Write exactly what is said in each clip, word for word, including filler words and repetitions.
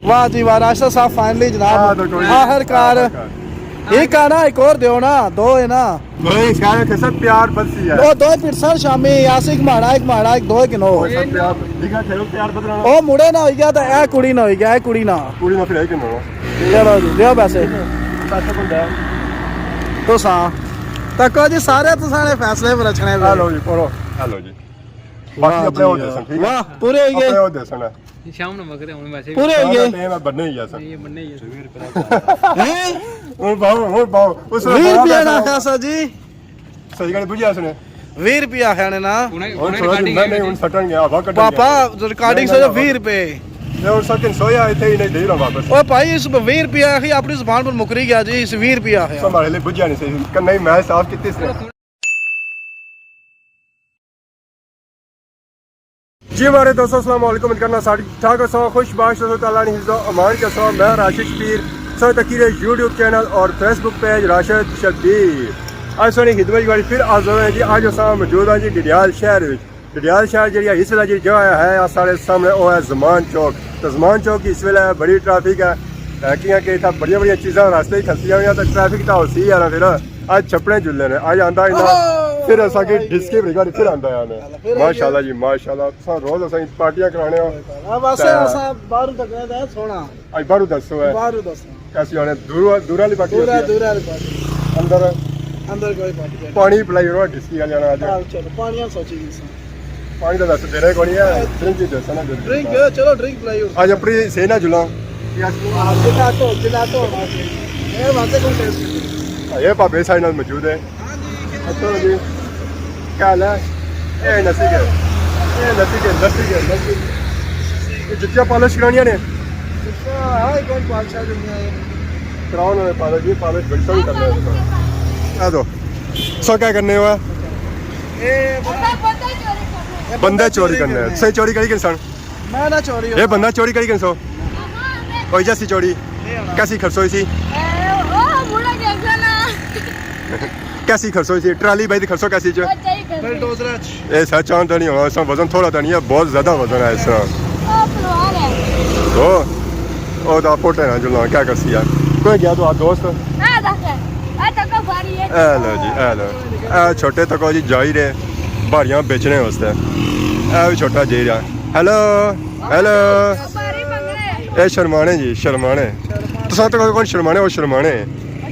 واہ جی واہ، راشد صاحب، فائنلی جناب، ہاں، تو کوئی نہیں۔ آخر کار۔ آخر کار۔ ایک آنا، ایک اور دیو نا، دو ہے نا۔ نہیں، خیر ہے، سب پیار بس ہی ہے۔ او دو پھر سر شامی، آس ایک ماڑا، ایک ماڑا، ایک دو، ایک نو۔ او سب پیار، دیکھا، خیر پیار بدلنا۔ او مڑے نہ ہوئی گیا تو اے کڑی نہ ہوئی گیا، اے کڑی نہ۔ کڑی نہ پھر اے کہ نو۔ چلو جی، دیو پیسے۔ پیسے بن جائے۔ تو سا، تکو جی، سارے تو سارے فیصلے پر رچھنے پہ۔ ہیلو جی، پڑھو۔ ہیلو جی۔ باقی واہ اپنے جی وہ واہ۔ دسن، ٹھیک ہے؟ واہ، پورے ہوئی گئے۔ اپنے وہ دسن ہے۔ شام نو مگر ہن ویسے پورے ہوئی گئے۔ ٹائم ہے، بننے ہی ہے سر۔ نہیں، یہ بننے ہی ہے۔ ہیں؟ ہن باؤ، ہن باؤ۔ اس نے ویہہ بڑا روپیہ پیسہ نا خاصا جی۔ صحیح گل بجھیا اس نے۔ ویہہ روپیہ آخیا نے نا۔ انہیں، ہن انہیں سوچا ریکارڈنگ نہیں، نہیں، ہن سٹن گیا، ہوا کٹن گیا۔ پاپا، ریکارڈنگ نہیں، سوچا نہیں، ویہہ روپے۔ یہ ہن سٹن سویا، اتھے ہی نہیں دے رہا واپس۔ او بھائی، اس ویہہ روپیہ آخی، اپنی زبان پر مکری گیا جی، اس ویہہ روپیہ آخیا۔ سنبھالے لے بجھیا نہیں صحیح۔ کہ نہیں، میں صاف کیتی اس نے۔ جی ہمارے دوستو، السلام علیکم، امید کرنا سارے ٹھیک ٹھاک ہو سو، خوش باش ہو سو، تعالیٰ نے حفظ و امان کے سو۔ میں راشد شبیر، سو تکی رہے یوٹیوب چینل اور فیس بک پیج راشد شبیر۔ اج سونی خدمت والی پھر حاضر ہوئے جی۔ اج اساں موجود ہاں جی ڈڈیال شہر وچ۔ ڈڈیال شہر جیڑی ہے، اس ویلے جیڑی جگہ ہے، آ سارے سامنے او ہے زمان چوک۔ تے زمان چوک اس ویلے بڑی ٹریفک ہے، ہے کیاں کہ اتھا بڑیاں بڑیاں چیزاں راستے ہی کھلتیاں ہوئیاں، تے ٹریفک تاں ہوسی ہے نا پھر۔ اج چھپڑے جلے نے، اج آندا ہی نا، پھر اساں کی ڈسکی بڑی گاڑی پھر آندا ہے نا۔ پھر آئی ماشاءاللہ جی، ماشاءاللہ، تساں روز اساں کی پارٹیاں کرانے ہو۔ ہاں، بس تے اساں باہروں تکنے دا سونا۔ اج باہروں دسو ہے۔ باہروں دسو۔ کیسی آنے؟ دور، دور والی پارٹی دور ہوتی ہے، ہے؟ دور والی پارٹی۔ اندر؟ اندر کوئی پارٹی نہیں۔ پانی پلائی رو ڈسکی کا جانا آج۔ آؤ چلو، پانی ہم سوچی نہیں سا۔ پانی تو دس دینے کو نہیں ہے، ڈرنک ہی دسو نا، ڈرنک۔ ڈرنک، چلو ڈرنک پلائی ہو۔ اج اپنی سہی نہ جلاں۔ ہاں، جلاٹو، جلاٹو۔ اے باتیں کون ٹیسٹ کی؟ اے بابے سارے نال موجود ہے۔ ہاں جی، اچھا جی۔ کیا حال ہے؟ اے نسی گئے۔ اے نسی گئے، نسی گئے، نسی گئے۔ اے جتیاں پالش کرانیاں نے؟ جتیاں، ہاں، ایک بار پالش آ جاتی ہے۔ کراؤ نا پالش، یہ پالش بڑی سوہنی کرنا ہے۔ آ دو۔ سو کیا کرنے ہوا؟ اے بندے چوری کرنے۔ بندے چوری کرنے ہیں۔ صحیح چوری کری کہ انسان؟ میں نہ چوری اے ہوتا۔ بندہ چوری کری کنسو؟ کوئی جیسی چوری؟ نہیں ہونا۔ کیسی خرچو اسی؟ اے، او، مڑا دیکھ لینا۔ کیسی خرچو اسی؟ ٹرالی بھائی دی خرچو کیسی چ؟ بلڈوزر اچ۔ اے سا چاند تو نہیں ہونا، اس طرح وزن تھوڑا تو نہیں ہے، بہت زیادہ وزن ہے اس طرح۔ او پلوان ہے۔ او، او تو آپ پوٹے نا جلنا، کیا کرسی یار؟ کوئی گیا تو آپ دوست؟ ہاں، دس ہے۔ اے تک بھاری ہے۔ اے لو جی، اے لو۔ اے چھوٹے تکو جی جائی رہے، بھاریاں بیچنے واسطے۔ اے بھی چھوٹا جائی رہا۔ ہیلو، ہیلو۔ اے شرمانے جی، شرمانے۔ تساں تو کون شرمانے، او شرمانے۔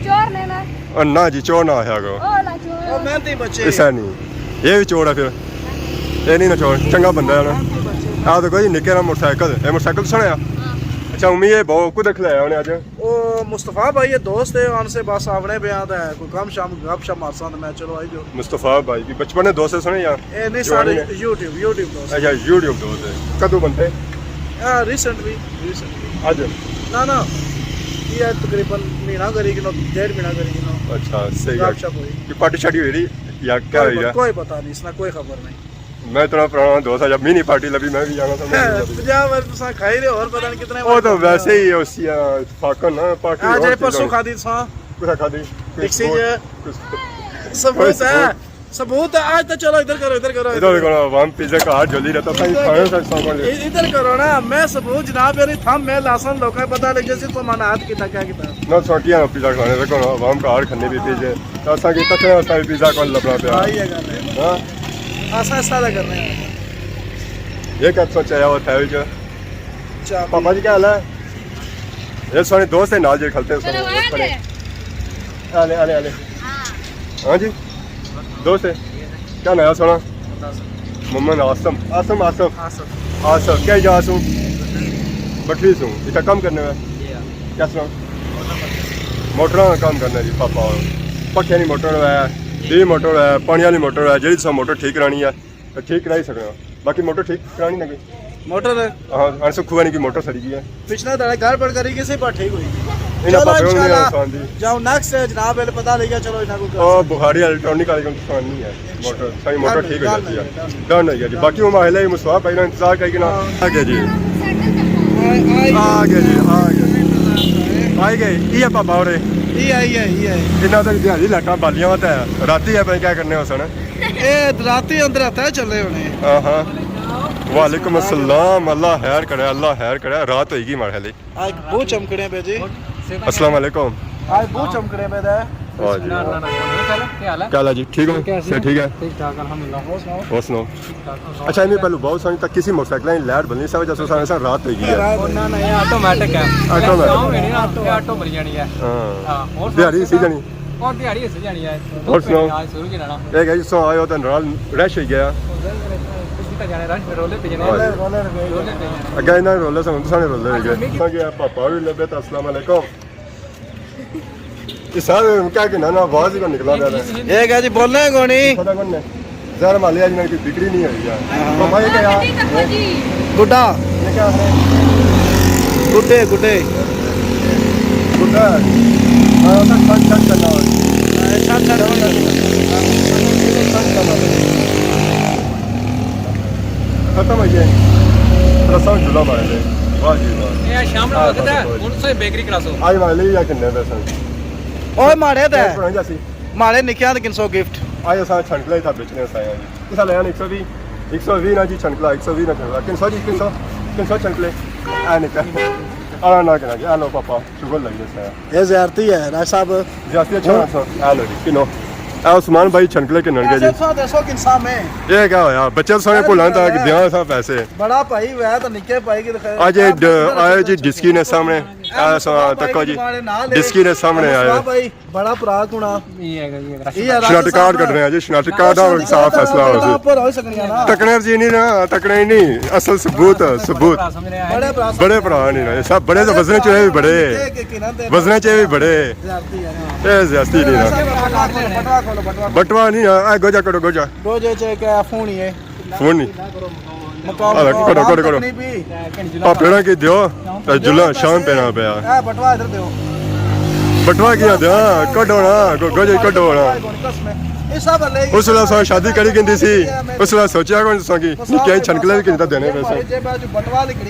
چور نے نا۔ او نہ جی، چور نہ آیا کو۔ او لا چور۔ او محنتی بچے۔ ایسا نہیں۔ یہ بھی چور ہے پھر۔ یہ نہیں نا چور، چنگا بندہ ہے نا۔ محنتی بچے۔ آ تو کوئی نکے نا موٹر سائیکل، اے موٹر سائیکل سنیا؟ ہاں۔ اچھا، امی یہ بہو کو دیکھ لیا انہیں اج۔ او مصطفیٰ بھائی، یہ دوست ہے، ان سے بس آونے پہ آتا ہے، کوئی کم شام گپ شپ مارساں تو میں چلو آئی جو۔ مصطفیٰ بھائی کی بچپن نے دوست ہے سنے یا؟ اے نہیں، جوانی سارے نے؟ یوٹیوب، یوٹیوب دوست۔ اچھا، یوٹیوب دوست ہے۔ کدوں بنتے؟ آ، ریسنٹلی، ریسنٹلی۔ اج؟ نہ، نہ۔ یہ تقریباً مہینہ کری کنو، ڈیڑھ مہینہ کری کنو۔ اچھا، صحیح ہے۔ گپ شپ ہوئی۔ یہ پارٹی شارٹی ہوئی رہی یا کیا کوئی ہوئی پ-، ہے؟ کوئی پتہ نہیں، اس نا کوئی خبر نہیں۔ میں اتنا پرانا دوست ہے، جب مینی پارٹی لبھی، میں بھی جانا تھا، میں بھی لبھی۔ پنجاہ وال تساں کھائی رہے، اور پتہ نہیں کتنے وہ وال تو کھانا۔ ویسے ہی اس، آ، فاقن نا، پارٹی آ، اور جے چیز پرسوں ہونی۔ کھادی تساں۔ کتھا کھادی؟ کوئی ٹیکسی سپورٹ؟ جے۔ کوئی سپورٹ؟ ثبوت ہے۔ ثبوت ہے۔ آج تو چلو ادھر کرو، ادھر کرو، ادھر ادھر کرو۔ کرو، عوام پیزا کا ہاتھ جلدی رہتا تھا، یہ کھانے سے سب۔ ادھر کرو نا، میں ثبوت جناب، میری تھم میں لاسن لوکاں پتہ لگ جائے، تو من ہاتھ کیتا، کیا کیتا۔ نہ، سوٹیاں پیزا کھانے سے کون، عوام کا ہاتھ کھانے بھی پیزے۔ تو اساں کی تکڑے، اساں کی پیزا کون لبنا پیا۔ ہاں، یہ گل ہے۔ ہاں؟ اساں اس طرح کرنے ہیں۔ یہ کیا سوچا ہے وہ تھا وچ؟ چاہ پاپا جی، کیا حال ہے؟ یہ سارے دوست ہیں نال جے کھلتے ہیں، سارے چلو، آ کھڑے۔ جائے۔ آ لے، آ لے، آ لے۔ ہاں۔ ہاں جی، دوست ہے۔ کیا نام ہے سونا؟ محمد آصم۔ آصم، آصف۔ آصف۔ آصف، کیا جا سوں؟ بٹھی سوں۔ اتنا کام کرنے میں؟ جی ہاں۔ کیا سنا؟ موٹر کا کام کرنا جی پاپا۔ پکھے والی موٹر ہے، ٹی وی موٹر ہے، پانی والی موٹر ہے، جیڑی تساں موٹر ٹھیک کرانی ہے، تے ٹھیک کرائی سکنا۔ باقی موٹر ٹھیک کرانی نہ کوئی۔ موٹر؟ ہاں، ہاں، سکھو والی کی موٹر سڑی گئی ہے۔ پچھلا دڑا گھر پر کری کسی پر ٹھیک ہوئی۔ انہاں چلو پاپے ہونے انشاءاللہ۔ آسان دی۔ جاؤ نیکسٹ ہے جناب، پہلے پتا لگا، چلو انہاں کو او بخاری الیکٹرانک والے کو نسان نہیں ہے۔ موٹر، ساری موٹر ڈن، ٹھیک ہو ڈن جاتی ہے۔ ہے، ڈن۔ ڈن ہو گیا جی۔ باقی وہ ماحلہ ہی مصطفیٰ بھائی نے انتظار کری کہ نا۔ ہاں۔ آ گیا جی۔ آ گیا جی، آ گیا۔ آ گئے، یہ پاپا اور ہے۔ یہ آئی ہے، یہ آئی۔ انہاں تے دیہاڑی لائٹاں بالیاں ہوتا ہے۔ راتی ہے، پتہ نہیں کیا کرنے ہو سن۔ اے راتی اندر آتا ہے، چلے ہونے۔ ہاں، ہاں۔ وعلیکم السلام، اللہ خیر کرے، اللہ خیر کرے۔ رات ہوئی گئی ماڑے خیال۔ آج بہت چمکنے پہ جی۔ السلام علیکم۔ آج بہت چمکنے پہ ہے۔ واہ جی۔ کیا حال ہے جی؟ ٹھیک ہو؟ کیا حال ہے؟ صحت ٹھیک ہے؟ ٹھیک ٹھاک، الحمدللہ۔ اور سناؤ؟ اور سناؤ؟ ٹھیک ٹھاک، الحمدللہ۔ اچھا، انہیں پہلو بہت ساری تک کسی موٹرسائیکل لائن لائٹ بننی سا وجہ سے سارے سارے رات ہوئی گئی ہے۔ رات او نہ نہ، یہ آٹومیٹک ہے۔ آٹومیٹک۔ شام ہوئی نا، یہ آٹو بھری جانی ہے۔ ہاں۔ ہاں، اور سناؤ؟ دیہاڑی سی جانی۔ اور دیہاڑی سی جانی ہے۔ اور سناؤ؟ آج شروع کی رہنا۔ یہ کہ جس طرح آئے ہو تو نال رش ہوئی گیا۔ کس کی طرح جانے رش، رولے پہ جانے۔ ہاں جی۔ رولے پہ جانے۔ اگے انہاں نے رولے سن، تساں نے رولے ہوئی گئے۔ اگے پاپا بھی لبے تو السلام علیکم۔ یہ سارے کیا کہ نا، نا، آواز ہی کو نکلا پیا ہے۔ یہ کیا جی، بولنا ہے کون ہی؟ پتہ کون نے؟ زہر مالے آج انہاں کی بکری نہیں ہوئی ہے۔ ہاں۔ پاپا، یہ کیا ہے؟ گڈا۔ یہ کیا ہے؟ گڈے، گڈے۔ گڈا ہے۔ ہاں، تو چھٹ چھٹ کرنا ہوتا ہے۔ ہاں، چھٹ چھٹ کرنا ہوتا ہے۔ ختم ہوئی گئے۔ رسم جلا مارے دے۔ واہ جی واہ۔ یہ شام نو وقت ہے، ہن سے بیکری کراسو۔ آج والے یا کنے پیسے؟ اوئے ماڑے تے۔ کون جاسی؟ ماڑے نکیاں تے کنسو گفٹ۔ آج اساں چھنکلے تھا بیچنے سایا جی۔ کسا لیا نا؟ ایک سو ویہہ، ایک سو ویہہ نا جی چھنکلا، ایک سو ویہہ نا چھنکلا۔ کنسو جی، کنسو، کنسو چھنکلے۔ اے نکا۔ آ نہ کنا جی، آ لو پاپا، شکر لگی سایا۔ یہ زیارتی ہے راج صاحب۔ زیارتی اچھا ہاں۔ سا۔ آ لو جی، کنو۔ اے عثمان بھائی چھنکلے کنن گے جی۔ پیسے سو دے سو کنسا میں۔ یہ کیا ہویا؟ بچے سارے بھولاں تک دیاں سا پیسے۔ بڑا بھائی ہویا تو نکے بھائی کی تو خیر۔ اج یہ ڈ-، آئے جی ڈسکی نے سامنے۔ اے سا تکو جی۔ ڈسکی نے سامنے آئے۔ بڑا بھرا کنا۔ یہ ہے، یہ ہے۔ یہ ہے۔ شناٹی کارڈ کڈنے آ جی، شناٹی کارڈ دا صاف فیصلہ ہو سی۔ اوپر ہو سکنی ہے نا۔ تکنے جی نہیں نا، تکنے ہی نہیں، اصل ثبوت، ثبوت۔ بڑے بھرا سمجھنے آ۔ بڑے بھرا نہیں نا، یہ سب بڑے تو وزن چ بھی بڑے۔ یہ کہ کنا تے وزن چ بھی بڑے۔ زیادتی ہے نا۔ اے زیادتی نہیں نا۔ بٹوا کھولو، بٹوا کھولو۔ بٹوا نہیں نا، اے گوجا کڈو، گوجا۔ گوجے چ کیا فون ہی ہے۔ فون نہیں۔ مکاؤ، آ لے، مکاؤ، کڈو، کڈو، کڈو۔ تکلیف ہی۔ پاپے ہونا کی دیو، تے جلا شام پینا پیا۔ اے بٹوا ادھر دیو۔ بٹوا کیا دیاں؟ کڈو نا، گو-، گوجے کڈو نا۔ اس ویلے اساں شادی کری گھندی سی، اس ویلے سوچیا کون ساں کی نکے چھنکلے وی کنے دینے پیسے۔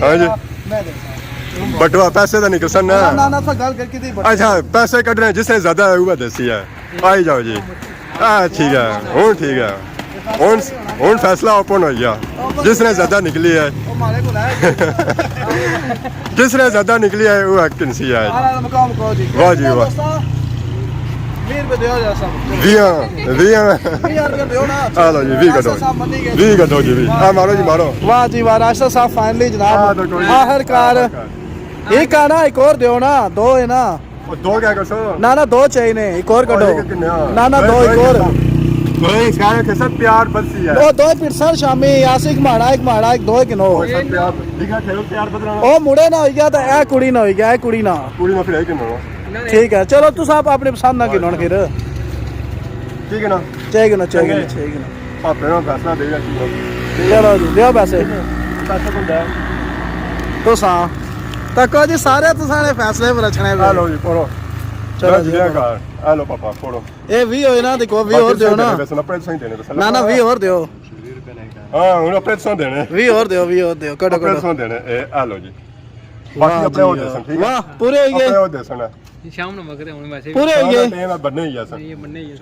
ہاں جی۔ بٹوا پیسے تے نکلسن نا۔ نہ، نہ، نہ، گل کر کے دی بٹوا۔ اچھا، پیسے کڈنے جس نے زیادہ ہے، وہ دیسی ہے۔ آئی جاؤ جی۔ آ، ٹھیک ہے، ہن ٹھیک ہے۔ ہن، ہن فیصلہ اوپن ہوئی گیا۔ جس نے زیادہ نکلی ہے۔ جس نے زیادہ نکلی ہے، وہ کنسی ہے۔ واہ جی واہ۔ ویہہ روپے دیو یار سب۔ ویہہ، ویہہ۔ ویہہ روپے دیو نا۔ آ لو جی، ویہہ کڈو۔ ویہہ کڈو جی، ویہہ۔ آ مارو جی، مارو۔ واہ جی واہ، راشد صاحب فائنلی جناب۔ آ دیکھو جی۔ آخر کار۔ ایک آنا، ایک اور دیو نا، دو ہے نا۔ او دو کیا کرسو؟ نہ، نہ، دو چاہیے نے، ایک اور کڈو۔ نہ، نہ، دو، ایک اور۔ دو ہی سارے کے سب پیار بس ہی ہے۔ او دو پھرسن شامی، آس ایک ماڑا، ایک ماڑا، ایک دو کنو۔ او سب پیار، لکھا کھیلو پیار بدلنا۔ او مڑے نہ ہوئی گیا تے اے کڑی نہ ہوئی گیا، اے کڑی نہ۔ کڑی نہ پھر اے کنو۔ ٹھیک ہے، چلو تساں اپنی پسند نہ کنو پھر۔ ٹھیک ہے نا؟ ٹھیک ہے نا، ٹھیک ہے نا، ٹھیک ہے نا۔ پاپے نا فیصلہ دے گا۔ چلو جی، دیو پیسے۔ پیسے کون دے؟ تساں۔ تکو جی، سارے تساں نے فیصلے پر رچھنے پے۔ آ لو جی، پڑھو۔ چلو جی، پڑھو۔ آ لو پاپا، پڑھو۔ اے ویہہ ہوئے نا، دیکھو، ویہہ اور دیو نا۔ نہ، نہ، ویہہ اور دیو۔ ہاں، ہن اپنے تساں دینے۔ ویہہ اور دیو، ویہہ اور دیو، کڈو، کڈو۔ اپنے تساں دینے، اے، آ لو جی۔ باقی اپنے اور دیسن، ٹھیک ہے؟ واہ، پورے ہوئی گئے۔ اپنے اور دیسن۔ شام نو مکرے ہن ویسے وی۔ پورے ہوئی گئے۔ ٹائم ہے، بننے ہی ہے سر۔ یہ بننے ہی ہے۔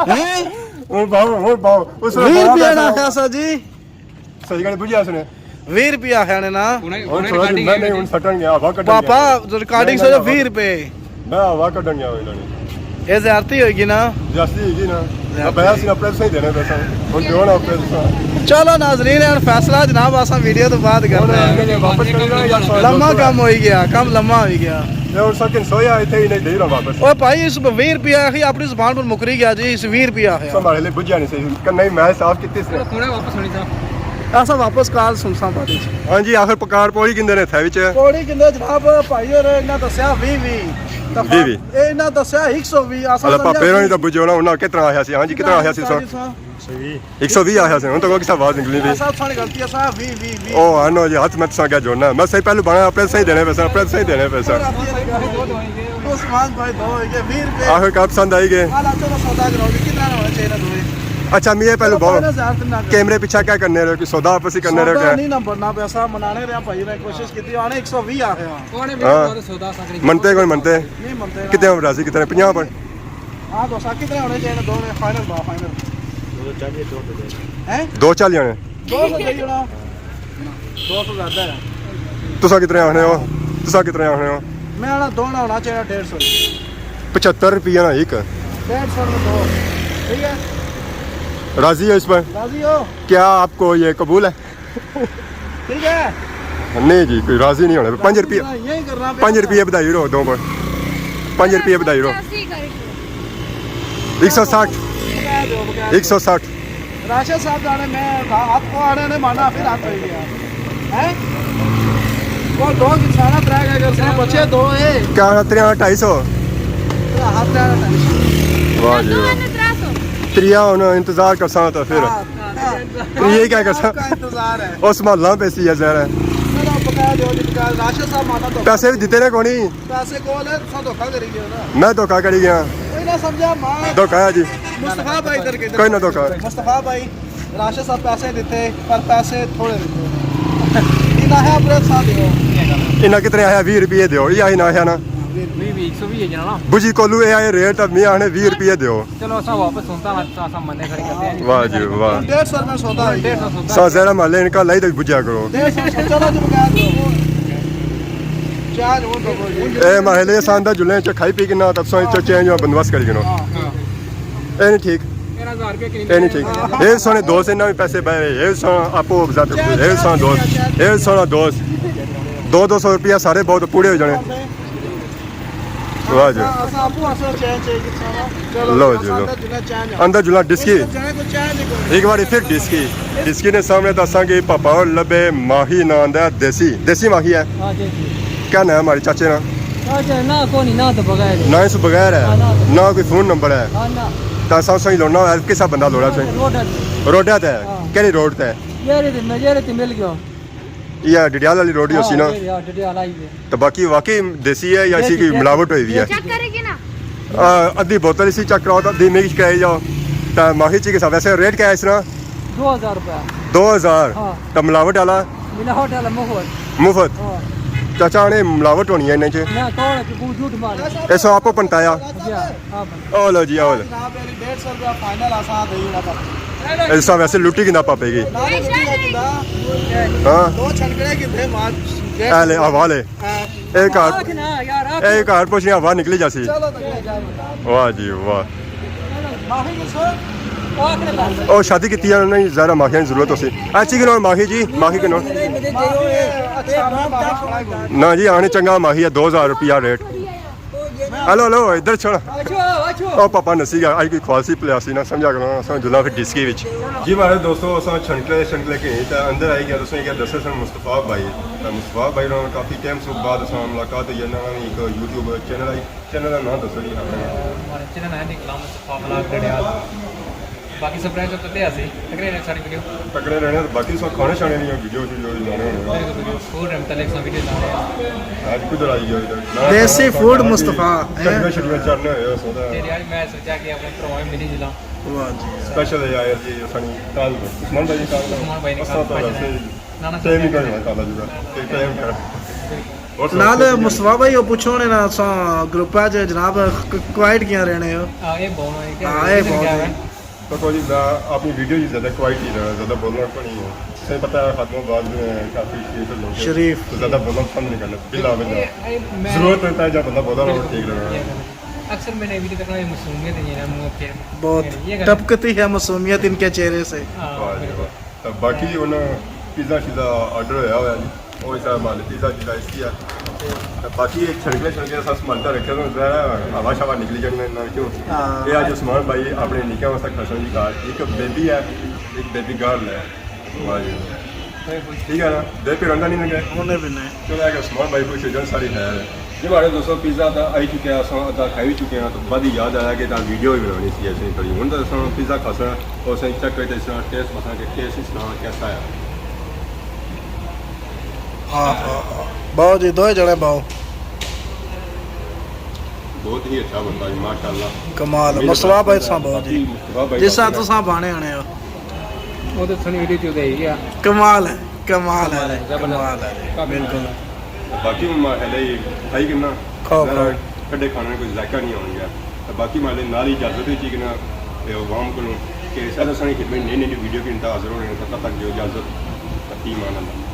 ہیں؟ ہن باؤ، ہن باؤ۔ اس ویہہ روپیہ نہ آخیا سا جی۔ صحیح گل بجھیا اس نے۔ ویہہ روپیہ آخیا نے نا۔ ہن تھوڑا جی میں نہیں، ہن سٹن گیا، ہوا کڈن گیا۔ پاپا، ریکارڈنگ سو ویہہ روپے۔ میں ہوا کڈن گیا ہوئی لانی۔ یہ زیارتی ہوئی گئی نا۔ زیارتی ہوئی گئی نا۔ زیارتی۔ میں سی اپنے صحیح دینے پیسے۔ ہن دیو نا اپنے۔ چلو ناظرین، ہن فیصلہ جناب اساں ویڈیو تو بعد کرنا ہے۔ واپس کرنا یا سو لمبا کم ہوئی گیا، کم لمبا ہوئی گیا۔ میں ہن سکن سویا اتھے ہی نہیں دے رہا واپس۔ او بھائی، اس ویہہ روپیہ آخی اپنی زبان پر مکری گیا جی، اس ویہہ روپیہ آخیا۔ سنبھالے لے بجھیا نہیں صحیح۔ کہ نہیں، میں صاف کیتی اس نے۔ ہن واپس ہونی سا۔ اساں واپس کال سنساں بعد وچ۔ ہاں جی، آخر پکار پوڑی کندے نے تھے وچ؟ پوڑی کندے جناب، بھائی اور انہاں دسیا ویہہ ویہہ۔ ویہہ ویہہ۔ اے انہاں دسیا ایک سو ویہہ، اساں اللہ سمجھیا پاپے ہوراں کی تے بجھونا انہاں کتنا آخیا سی؟ ہاں جی، کتنا آخیا سی سو؟ ایک سو ویہہ آخیا سی، ہن تک کسا آواز نکلی نہیں۔ سب ساڑی غلطی ہے، سا ویہہ، ویہہ، ویہہ۔ او، ہاں نو جی، ہاتھ میں تساں کیا جوڑنا ہے؟ میں صحیح پہلو بنا اپنے صحیح دینے پیسے، اپنے صحیح دینے پیسے۔ عثمان بھائی دو ہوئی گئے، ویہہ روپے۔ آخر کار پسند آئی گئے۔ آ لو، چلو سودا کراؤ جی، کتنا ہونا چاہیے دوئے؟ اچھا، میں یہ پہلو بہت کیمرے پیچھے کیا کرنے رہے؟ کہ سودا آپس ہی کرنے رہے سودا کیا؟ نہیں نمبر نہ پیسہ منانے رہے بھائی، میں کوشش کی تھی، آنے ایک سو ویہہ آخیا۔ ہاں۔ منتے کوئی منتے؟ نہیں منتے نا۔ کتنے ہم راضی کتنے؟ پنجاہ پر؟ ہاں، تو سا کتنے ہونے چاہیے؟ دو نے فائنل با فائنل۔ دو چالیس دو دے دے۔ ہیں؟ دو چالیس آنے؟ دو سو دے دینا۔ دو سو زیادہ ہے۔ تساں کتنے آخنے ہو؟ تساں کتنے آخنے ہو؟ میں آنا دو نہ ہونا چاہیے، ڈیڑھ سو۔ پچھتر روپیہ نا ایک۔ ڈیڑھ سو میں دو۔ ٹھیک ہے؟ راضی ہو اس پر؟ راضی ہو؟ کیا آپ کو یہ قبول ہے؟ ٹھیک ہے؟ نہیں جی، کوئی راضی نہیں ہونا۔ پنج روپیے، یہی کرنا پیا۔ پنج روپیے بدھائی رو دو پر۔ پنج روپیے بدھائی رو۔ ایک سو ساٹھ۔ ایک سو ساٹھ۔ راشد صاحب جانے میں ہاتھ کو آنے نے مانا پھر ہاتھ پہ گیا۔ ہیں؟ وہ دو انسان ترے گئے کر سنا بچے دو اے۔ کیا آنا ترے آنا ڈھائی سو؟ ہاتھ ترے آنا ڈھائی سو۔ واہ جی واہ۔ تریا ہونا انتظار کرساں تو پھر۔ ہاں، ہاں۔ تریا کیا کرساں؟ آپ کا انتظار ہے۔ اس محلہ پہ سی ہے ذرا۔ چلو بتا دو جی، بتا، راشد صاحب مانا تو پیسے بھی دیتے نے کونی؟ پیسے کول ہے، تساں دھوکا کری گئے ہو نا۔ میں دھوکا کری گیا۔ کوئی نہ سمجھا، ماں۔ دھوکا ہے جی۔ مصطفیٰ بھائی ادھر کے، ادھر کوئی نہ دھوکا۔ مصطفیٰ بھائی، راشد صاحب پیسے دیتے، پر پیسے تھوڑے دیتے۔ انہاں ہے اپنے ساتھ دیو۔ انہاں کتنے آیا؟ ویہہ روپیے دیو۔ یہ آئی نہ آیا نا۔ ویہہ، ویہہ، ایک سو ویہہ ہے جناب۔ بجی کولو اے آئے ریٹ، اب میں آنے ویہہ روپیے دیو۔ چلو، اساں واپس سنتا نا، اساں منے کھڑے کرتے ہیں۔ واہ جی واہ۔ ڈیڑھ سو روپے سودا ہے۔ ڈیڑھ سو سودا۔ سا زہرا مالے ان کا لائی تو بجیا کرو۔ ڈیڑھ سو، چلو جی، بغیر دو۔ چار ہون تو کوئی۔ اے ماہلے سان دا جلے چ کھائی پی کے نا، تب سو چ چینج بندوبست کری گنو۔ ہاں۔ اے نہیں ٹھیک۔ اے نہیں ٹھیک۔ اے سونے دوست انہاں بھی پیسے پائے، اے سو آپ زیادہ، اے سو دوست، اے سو دوست۔ دو دو سو روپیہ سارے بہت پورے ہو جانے۔ واہ جی۔ اساں، اساں اپو اساں چین چین کیتا نا۔ چلو، لو جی، اساں لو۔ اندر جلنا چین جانا۔ اندر جلنا ڈسکی۔ اس جانے کو چین نہیں کوئی۔ ایک بار پھر ڈسکی۔ ڈسکی نے سامنے تو اساں کے پاپا اور لبے ماہی نہ آندا ہے دیسی۔ دیسی ماہی ہے؟ ہاں، دیسی۔ کیا نام ہے ہمارے چاچے نا؟ چاچے نا کوئی نہیں، نا تو بغیر ہے۔ نہ اس بغیر ہے؟ ہاں، نہ تو۔ نہ کوئی فون نمبر ہے؟ ہاں، نہ۔ تو اساں اساں ہی لوڑنا ہے، کسا بندہ لوڑا سے؟ روڈا تے۔ روڈا تے؟ ہاں۔ کیڑی روڈ تے؟ یار، یہ تے میں، یار، یہ تے مل گیا۔ یہ ڈڈیال والی روڈ ہی ہوسی نا؟ ہاں، یہ ڈڈیال آئی ہے۔ تو باقی واقعی دیسی ہے یا اسی دیسی، کوئی دیسی۔ ملاوٹ ہوئی ہوئی ہے؟ چیک کرے گی نا؟ آ، ادھی بوتل اسی چیک کراؤ تو ادھی میں کرائی جاؤ۔ تو ماہی چی کے ساتھ ویسے ریٹ کیا ہے اس طرح؟ دو ہزار روپے۔ دو ہزار؟ ہاں۔ تو ملاوٹ والا؟ ملاوٹ والا مفت۔ مفت؟ ہاں۔ چاچا نے ملاوٹ ہونی ہے انہیں چ؟ نہ، کون ہے کہ وہ جھوٹ مار؟ ایسا آپ پنتایا؟ جی ہاں، آپ۔ او لو جی، او لو۔ جناب، یعنی ڈیڑھ سو روپیہ فائنل آسان دے گی نا۔ اس طرح ویسے لٹی گندا پاپے گی۔ نہ، نہ، لٹی گندا۔ ہاں۔ دو چھنکڑے کتنے مار۔ اے لے، حوالے۔ ہاں۔ اے گھر، آکھ نا یار، آکھ۔ اے گھر پوچھنے ہوا نکلی جاسی۔ چلو تو کیا جائے۔ واہ جی واہ۔ آکھ نا بس۔ او شادی کیتی ہے، انہاں کی ذرا ماہیاں کی ضرورت ہوسی۔ اچھی کنو ماہی جی، ماہی کنو۔ نہ جی، آنے چنگا ماہی ہے، دو ہزار روپیہ ریٹ۔ ہلو، ہلو، ادھر چھوڑ۔ اچھو، اچھو۔ او پاپا نسی گیا، اج کوئی خواسی پلیاسی نہ سمجھا کرو، اساں جلاں پھر ڈسکی وچ۔ جی ماڑے دوستو، اساں چھنکلے، چھنکلے کے تے اندر آئی گیا، تساں کیا دسے سن مصطفیٰ بھائی۔ تے مصطفیٰ بھائی نال کافی ٹائم سے بعد اساں ملاقات ہوئی ہے، انہاں نے ایک یوٹیوب چینل آئی، چینل دا ناں دسو جی اپنا۔ ہمارا چینل ہے جی غلام مصطفیٰ ولاگ ڈڈیال۔ باقی سبسکرائب تو کرتے آسی، تکڑے رہنے ساری ویڈیو۔ تکڑے رہنے، باقی سو کھانے شانے نہیں، ویڈیو شیڈیو بھی لانے ہونے۔ بالکل، بالکل۔ فوڈ رہے، متعلق سا ویڈیو لانے ہیں۔ آج کدھر آئی گیا ادھر؟ دیسی فوڈ مصطفیٰ، ہیں؟ چٹنیاں شٹنیاں چڑھنے ہوئے ہو سودا۔ جی، آج میں سوچا کہ اپنے پروگرام ملی جلا۔ واہ جی۔ اسپیشل ہے یار جی، سانی کال عثمان بھائی کال۔ عثمان بھائی نے اس طرح کال تو ویسے ہی نہ، نہ، ٹائم ہی سر۔ کرنا کالا جی کا۔ ٹائم کر۔ اور سب نال کچھ مصطفیٰ بھائی، وہ پوچھو نے نا، سا گروپ ہے جو جناب، ک-، کوائٹ کیاں رہنے ہو؟ ہاں، یہ بہت ہے۔ ہاں، یہ بہت ہے۔ پتہ جی، میں اپنی ویڈیو جی زیادہ کوائٹ ہی رہنا، زیادہ بولنا کو نہیں ہے۔ تساں پتہ ہے، خادم آباد میں کافی شریف لوگ ہیں۔ شریف۔ تو زیادہ بولنا پسند نہیں کرنا، بلا وجہ۔ اے، اے، میں ضرورت رہتا ہے جب بندہ بولا رہا، وہ ٹھیک رہنا۔ اکثر میں نے ویڈیو تکنا، یہ معصومیت ہے، یہ نا منہ پھر بہت یہ غلط۔ ٹپکتی ہے معصومیت ان کے چہرے سے۔ ہاں، واہ جی واہ۔ تو باقی انہاں پیزا شیزا آرڈر ہویا ہوا جی۔ او اس طرح مال پیزا جیڑا اس کی ہے۔ تے باقی چھڑکے چھڑکے اساں سنبھال کے رکھے ہوئے، ذرا ہوا شوا نکلی جانی ہے انہاں وچوں۔ ہاں۔ یہ اج عثمان بھائی اپنے نکے واسطے کھسن جی گھر، ایک بیبی ہے، ایک بیبی گرل ہے۔ واہ جی۔ ٹھیک ہے نا؟ دے پھر رنگا نہیں لگے۔ انہیں بھی نہیں۔ چلو، اگر عثمان بھائی خوش ہو جان، ساری خیر ہے۔ جی ماڑے دوستو، پیزا تاں آئی چکیا، اساں ادھا کھائی وی چکے ہاں، تو بعد یاد آیا کہ تاں ویڈیو وی بنانی سی ایسے کری۔ ہن تاں اساں پیزا کھاساں، اور اساں چیک کرتے اس طرح ٹیسٹ بساں کہ ٹیسٹ اس طرح کیسا ہے۔ ہاں، ہاں، ہاں۔ باؤ جی، دوئے جنے باؤ۔ بہت ہی اچھا بنتا جی، ماشاءاللہ۔ کمال ہے۔ مصطفیٰ بھائی ساں باؤ جی۔ مصطفیٰ بھائی جس طرح تساں بانے ہونے ہو۔ وہ تو سنی ویڈیو چ ہی گیا۔ کمال ہے، کمال ہے، کمال ہے، زبردست۔ کمال ہے، بالکل۔ باقی میں ہلے ہی کھائی کنا، کھاؤ، ذرا کھاؤ۔ ٹھڈے کھانے نا کوئی ذائقہ نہیں آن گیا۔ تے باقی میں ہلے نال ہی اجازت ہی چاہی کنا، تے عوام کولوں کہ سر اساں نی خدمت نئی نئی ویڈیو کی انتا حاضر ہونے، تب تک جو اجازت، پتی ایمان اللہ۔